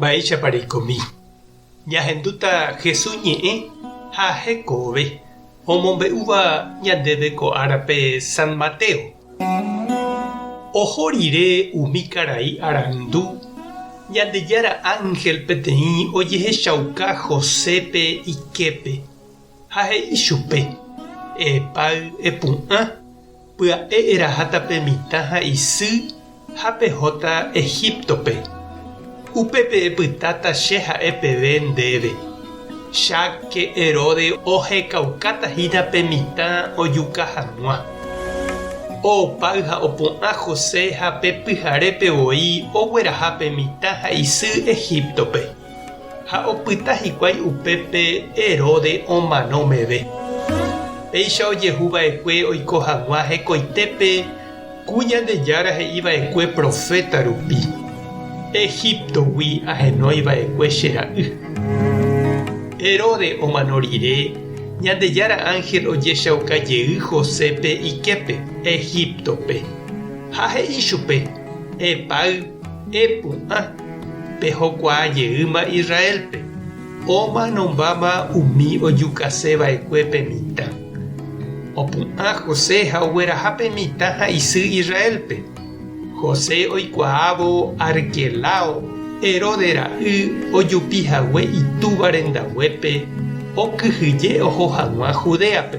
Mba'éichapa reikomi? Ñahendúta Jesús ñe'ẽ ha hekove omombe'úva ñandéve ko árape San Mateo. Oho rire umi karai arandu, Ñandejára ánhel peteĩ ojehechauka Josépe iképe ha he'i chupe, Epáy, epu'ã, Pya'e eraháta pe mitã ha isy ha pehóta Egíptope. Upépe epytáta che ha'e peve ndéve. Cháke Herodes ohekaukáta hína pe mitã ojuka hag̃ua. Opáy ha opu'ã José ha pe pyharépe voi ogueraha pe mitã ha isy Egíptope. Ha opyta hikuái upépe Herodes omano meve. Péicha ojehu va'ekue oiko hag̃ua hekoitépe ku Ñandejára he'i va'ekue proféta rupi, Egíptogui ahenói va'ekue che ra'y. Herodes omano rire, Ñandejára ánhel ojechauka jey Josépe iképe, Egíptope, ha he'i chupe, Epáy, Epu'ã, pehokuaa jeýma Israélpe, omanombáma umi ojukase va'ekue pe mitã. Opu'ã José ha ogueraha pe mitã ha isy Israélpe. José oikuaávo Arquelao, Herodes ra'y ojupi hague itúva rendaguépe, okyhyje oho hag̃ua Judéape.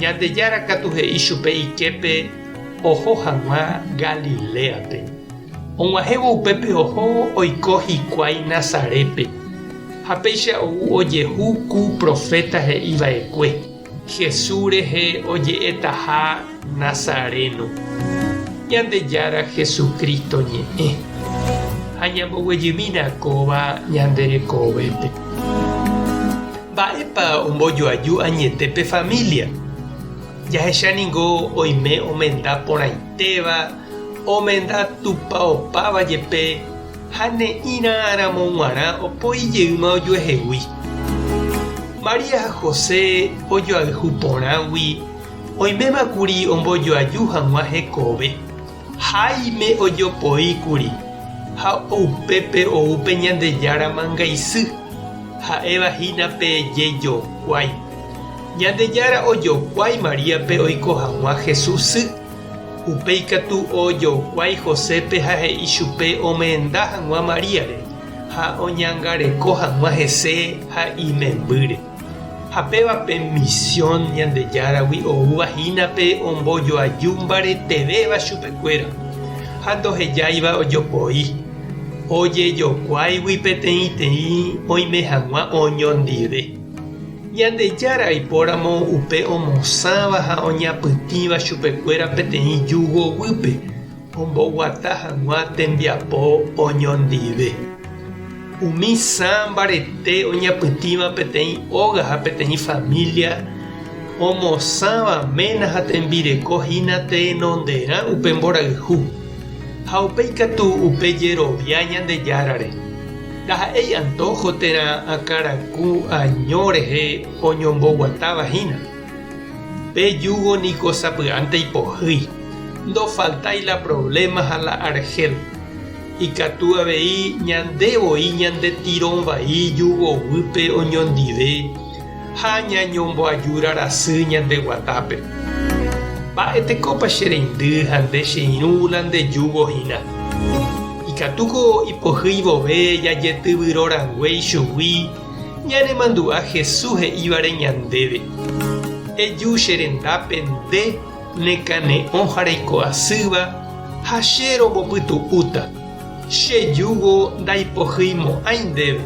Ñandejára katu he'i chupe iképe oho hag̃ua Galiléape. Og̃uahẽvo upépe oho oiko hikuái Nazarépe. Ha péicha ou ojehu ku proféta he'i va'ekue, Jesús rehe oje'etaha Nazareno. Ñandejára Jesucristo ñe'ẽ. Ha ñamboguejymína kóva ñande rekovépe. Mba'épa ombojoaju añete pe família? Jahecha ningo oime omenda porãitéva, omenda tupaopáva jepe ha ne'ĩra ramo g̃uarã opoi jeýma ojuehegui. María ha José ojoayhu porãgui oiméma kuri ombojoaju hag̃ua hekove. Háime ojopoi kuri, ha upépe ou pe Ñandejára mangaisy, ha'éva hína pe jejokuái. Ñandejára ojokuái Maríape oiko hag̃ua Jesús sy. Upéi katu ojokuái Josépe ha he'i chupe omenda hag̃ua Maríare ha oñangareko hag̃ua hese ha imembýre. Ha péva pe misión Ñandejáragui oúva hína pe ombojoaju mbaretevéva chupekuéra ha ndohejáiva ojopoi, ojejokuáigui peteĩteĩ oime hag̃ua oñondive. Ñandejára aipóramo upe omosãva ha oñapytĩva chupekuéra peteĩ júgo guýpe omboguata hag̃ua tembiapo oñondive. Umi sã mbarete oñapytĩva peteĩ óga ha peteĩ família omosãva ména ha tembireko hína tenonderã upe mborayhu, ha upéi katu upe jerovia Ñandejárare. Ndaha'éi antójo térã akãraku año rehe oñomboguatáva hína. Pe júgo niko sapy'ánte ipohýi, ndofaltái la provléma ha la arhél. Ikatu avei ñande voi ñande tirõ vai júgo guýpe oñondive ha ñañomboajúra rasy ñande guatápe. Mba'etekópa che reindy ha nde che irũ la nde júgo hína? Ikatúko ipohýi vove jajetyvyro rangue ichugui ñanemandu'a Jesús he'ívare ñandéve, Eju che rendápe nde nekane'õ ha reiko asýva, ha che rombopytu'úta. Che júgo ndaipohyimo'ãi ndéve,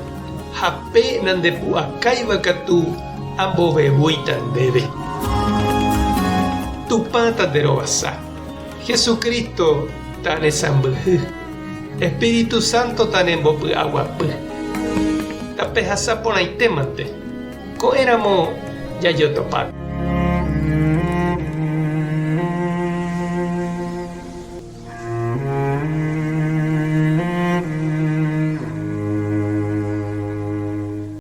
ha pe nandepu'akáiva katu ambovevúita ndéve. Tupã tanderovasa, Jesucristo tanesãmbyhy, Espíritu Santo tanembopy'aguapy. Tapehasa porãitémante, ko'ẽramo jajotopáta.